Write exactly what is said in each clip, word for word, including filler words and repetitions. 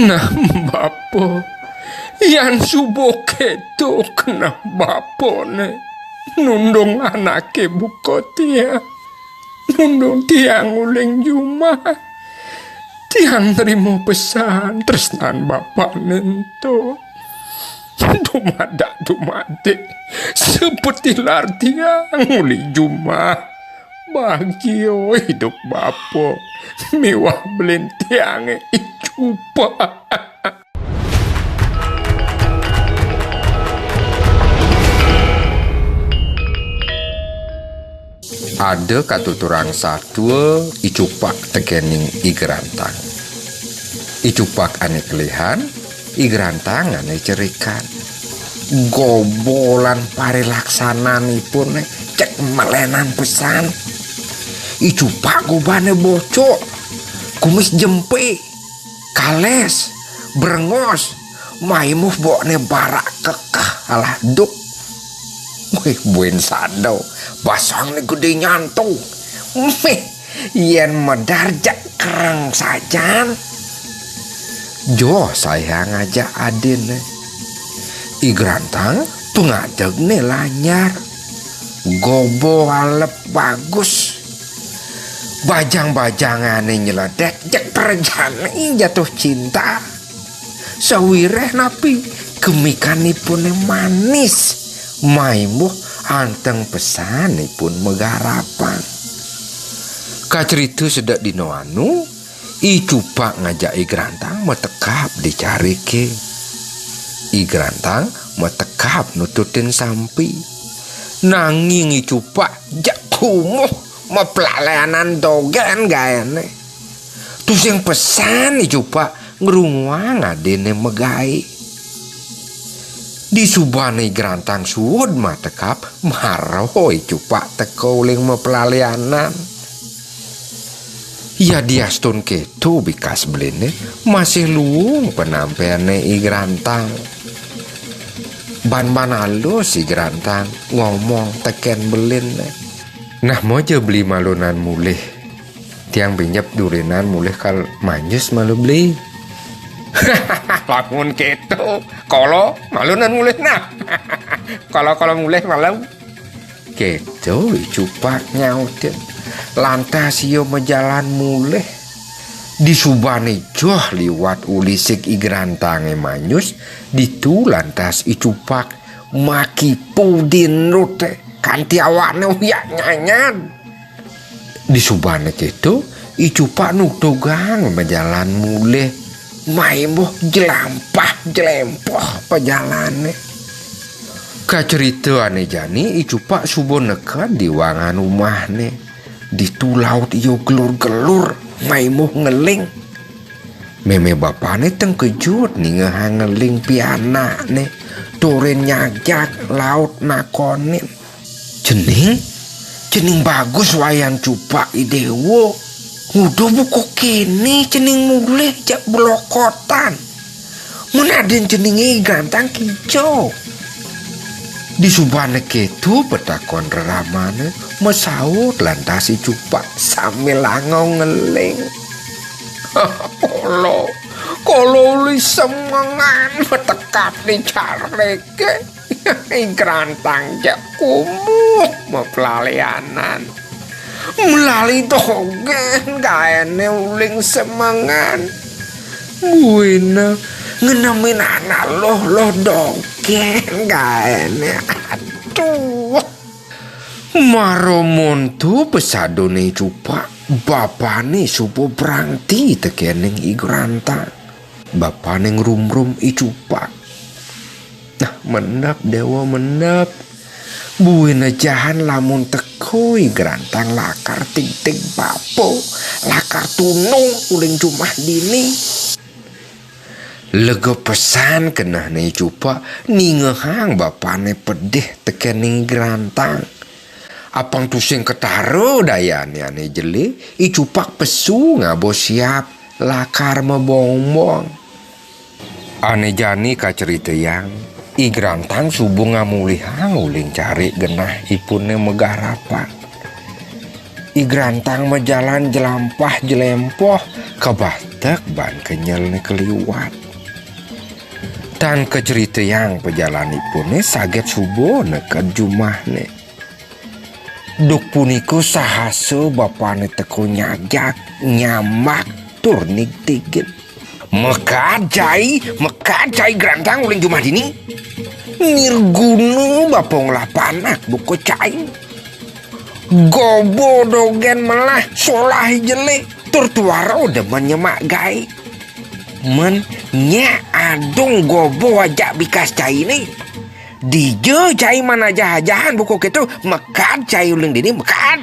Nah, bapa, yan suba kéto keneh bapané nundung anaké buka tiang, nundung tiang uling jumah, tiang nrima pesan tresnan bapané ento. Dumadak dumadik, sapatilar tiang uli jumah. Bagia idup bapa miwah belin tiangé I Cupak. Ada katuturang satua I Cupak tekening I Grantang. I Cupak ané kelihan, I Grantang ané cerikan. Gobolan parilaksananipun cek melenan pesan. I Cupak gobané bocok, kumis jempe, kales, brengos, maimuh bokné barak kekeh alah duk. Wih, buin sada, basangné gedé nyantu. Mih, yén medar jak kereng sajan. Joh sayang ajak adinné. I Grantang pangadegné lanjar. Goba alep bagus. Bajang-bajangané nyledét, jeg prejané jatuh cinta. Sawiréh napi gemikanipuné manis, maimuh anteng pesanipun magarapan. Kacrita sedek dina anu, I Cupak ngajak I Grantang matekap di cariké. I Grantang matekap nututin sampi. Nanging I Cupak jak kumuh maplaleanan dogén gaéné. Tusing pesan I Cupak ngrunguang adinné magaé. Disubané I Grantang suud matekap, mara I Cupak teka uling maplaleanan. Yadiastun kéto bikas beliné, masih luung panampéné I Grantang. Ban-ban alus I Grantang ngomong tekén beliné. Nah, moja beli malunan mulih. Tiang pinjep durenan mulih kal Manyus malu beli. Lamun kéto, kala malunan mulih nah. Kala-kala mulih malu. Kéto I Cupak nyautin. Lantas ia majalan mulih. Disubané joh liwat ulisig I Grantangé Manyus, ditu lantas I Cupak makipu dinduté kanti awakné uyak nyanyad. Disubané kéto, I Cupak nugtugang majalan mulih, maimuh jlampah-jlempoh pajalané. Kacrita ané jani, I Cupak suba neked di wangan umahné. Ditu laut ia gelur-gelur, maimuh ngeling. Mémé bapané tengkejut ningehang ngeling pianakné, turin nyajag laut nakonin. "Cening, cening bagus wayan Cupak I Déwa. Nguda buka kéné cening mulih jak blokotan. Mun adin ceningé I Grantang kija?" Disubané kéto patakon reramané, masaut lantas I Cupak sambil angong ngeling. Kala, kala uli semengan matekap di cariké. I Grantang jak kumuh maplaleanan. Malali dogén gaéné uling semengan. Buina ngenemin anak loh-loh dogén gaéné. Aduh. Mara monto pesaduné I Cupak, bapané suba brangti tekéning I Grantang. Bapané ngrumrum I Cupak. "Nah, mendep, Déwa, mendep. Buina jahan lamun teka I Grantang lakar tigtig bapa, lakar tunung uling jumah dini." Lega pesan kenehné I Cupak ningehang bapané pedih tekéning I Grantang. Apang tusing ketara dayané ané jelé, I Cupak pesu ngaba siap lakar mabongbong. Ané jani kacritayang, I Grantang suba ngamulihang uling carik genah ipuné magarapan. I Grantang majalan jlampah-jlempoh, kabati kabatek ban kenyelné kaliwat. Tan kacritayang pajalanipune saget suba neked jumahné. Duk punika sahasa bapané teka nyajak, nyambak, tur nigtigin. "Mekad cai, mekad cai Grantang uling jumah dini. Nirguna bapa ngolah panak buka cai. Goba dogén melah solah jele, tur tuara demen nyemak gaé. Men nyak adung goba ajak bikas cainé. Dija cai manajah-ajahan buka kéto, mekad cai uling dini, mekad."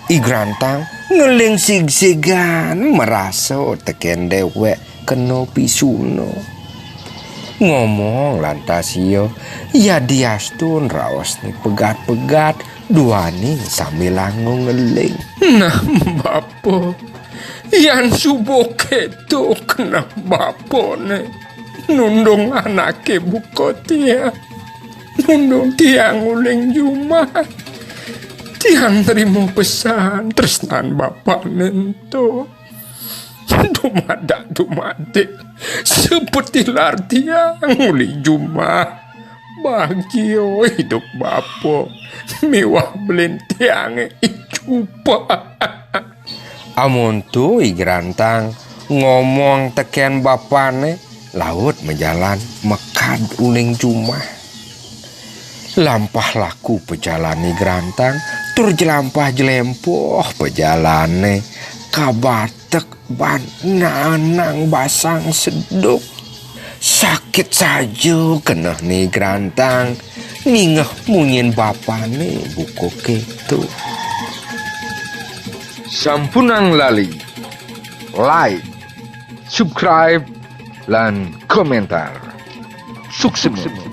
I Grantang ngeling sigsigan marasa tekén déwék kena pisuna. Ngomong lantas ia, yadiastun raosné pegat-pegat, duaning sambilanga ngeling. "Nah, bapa, yan suba kéto keneh bapané nundung anaké buka tiang. Nundung tiang uling jumah. Tiang nrima pesan tresnan bapané ento. Dumadak-dumadik, sapatilar tiang uling jumah. Bagia idup bapa miwah belin tiangé I Jumah." Amonto I Grantang ngomong tekén bapané, laut majalan mekad uling jumah. Lampah laku pajalané Grantang, tur jlampah jlempoh pajalané, kabatek ban naanang basang seduk. Sakit saja kenehné Grantang, ningeh munyin bapané buka kéto. Sampunang lali like, subscribe, lan komentar. Suksma.